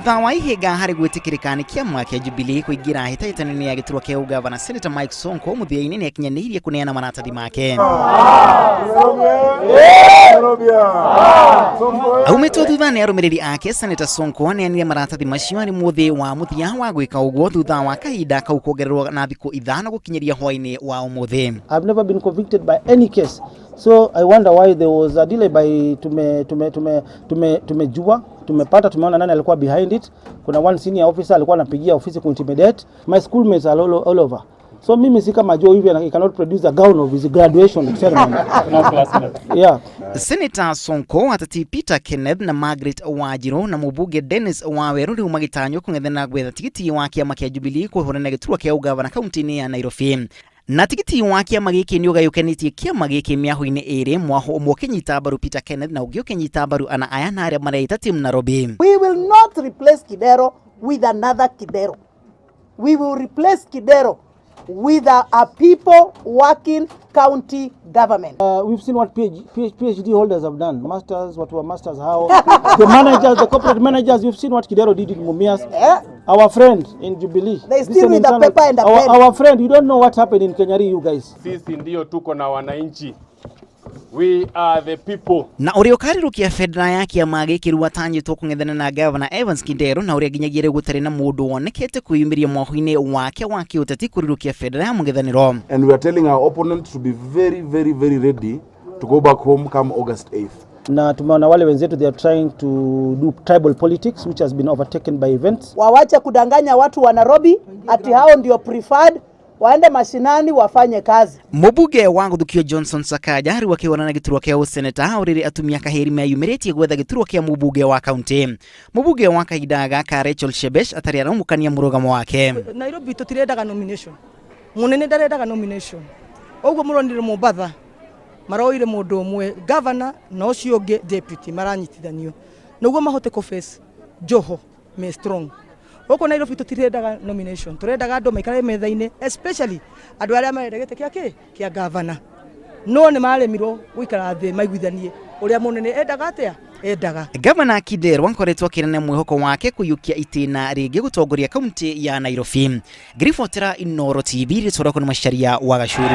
Thutha wa ihĩnga harĩ gwĩtĩkĩrĩka nĩ kĩama kĩa Jubilee kũingĩra hĩtahĩtano-inĩ ya gĩturwa kĩa ũgavana, Senator Mike Sonko mũthia-inĩ nĩ akinyanĩirie kũneana maratathi make. Aumĩtwo thutha nĩ arũmĩrĩri ake, Senator Sonko aneanire maratathi macio arĩ mũthĩ wa mũthia wa gwĩka ũguo thutha wa kahinda kau kuongererwo na thikũ 5 gũkinyĩria hwaĩ-inĩ wa ũmũthĩ. I've never been convicted by any case. So I wonder why there was a delay by tume tume tume tume tumejua tumepata tumeona nani alikuwa behind it. Kuna one senior officer alikuwa anapigia ofisi kuintimidate. My schoolmates are all over. So mimi si kama Joe hivi, he cannot produce a gown of his graduation ceremony. Yeah. Senator Sonko, ateti Peter Kenneth na Margaret Wanjiru na mũmbunge Dennis Waweru rĩu magĩtanywo kũng'ethana gwetha tigiti wa kĩama kĩa Jubilee kũhũrana gĩturwa kĩa ũgavana kaunti-inĩ ya Nairobi. Na tigiti wa kĩama gĩkĩ nĩ ũgayũkanĩtie kĩama gĩkĩ mĩahũ-inĩ ĩrĩ, mwahũ ũmwe ũkĩnyita mbaru Peter Kenneth na ũngĩ ũkĩnyita mbaru ana aya na arĩa mareita Team Nairobi. We will not replace Kidero with another Kidero. We will replace Kidero with a people working county government. We've seen what PhD holders have done. Masters, what were masters, how the managers, the corporate managers, you've seen what Kidero did in Mumias. Our friend in Jubilee. They This still is with a internal paper and a pen. Our friend, you don't know what happened in Kenyari, you guys. Sisi ndio tuko na wananchi. We are the people. Na ũrĩa ũkarirũkia bendera ya kĩama gĩkĩ rĩu atanyĩtwo kũng'ethana na gavana Evans Kidero, na ũrĩa nginyagia rĩu gũtarĩ na mũndũ wonekete kwĩyumĩria mwahũ-inĩ wake wa kĩũteti kũrirũkia bendera ya mũng'ethanĩro. And we are telling our opponents to be very, very, very ready to go back home come August 8th. Na tumeona wale wenzetu, they are trying to do tribal politics which has been overtaken by events. Wawache kudanganya watu wa Nairobi ati hao ndio preferred, waende mashinani wafanye kazi. Mũmbunge wa Gũthukio Johnson Sakaja rĩu akĩhũrana gĩturwa kĩa ũseneta, o rĩrĩ atumia kahĩri meyumĩrĩtie gwetha gĩturwa kĩa mũmbunge wa kaunti. Mũmbunge wa kahinda gaka Rachel Shebesh atarĩ araumũkania mũrũgamo wake. Nairobi tutirendaga nomination, munene ndarendaga nomination, uguo muronire Mombatha maroire mundu umwe governor na ucio ungi deputy maranyitithanio niguo mahote ku face Joho me strong. Guku Nairobi tutirendaga nomination, turendaga andu maikare metha-inĩ, especially andu aria marenda gĩtĩ kĩa kĩ kĩa governor, no nĩ maremirwo gũikara thĩ maiguithanie ũrĩa mũnene endaga atĩa endaga. Gavana Kidero akoretwo akĩrana mwĩhoko wake kũiyũkia itĩna rĩngĩ gũtongoria kaunti ya Nairobi. Ngĩribotera Inooro TV, rĩtwa rĩakwa nĩ Macharia wa Gacuru.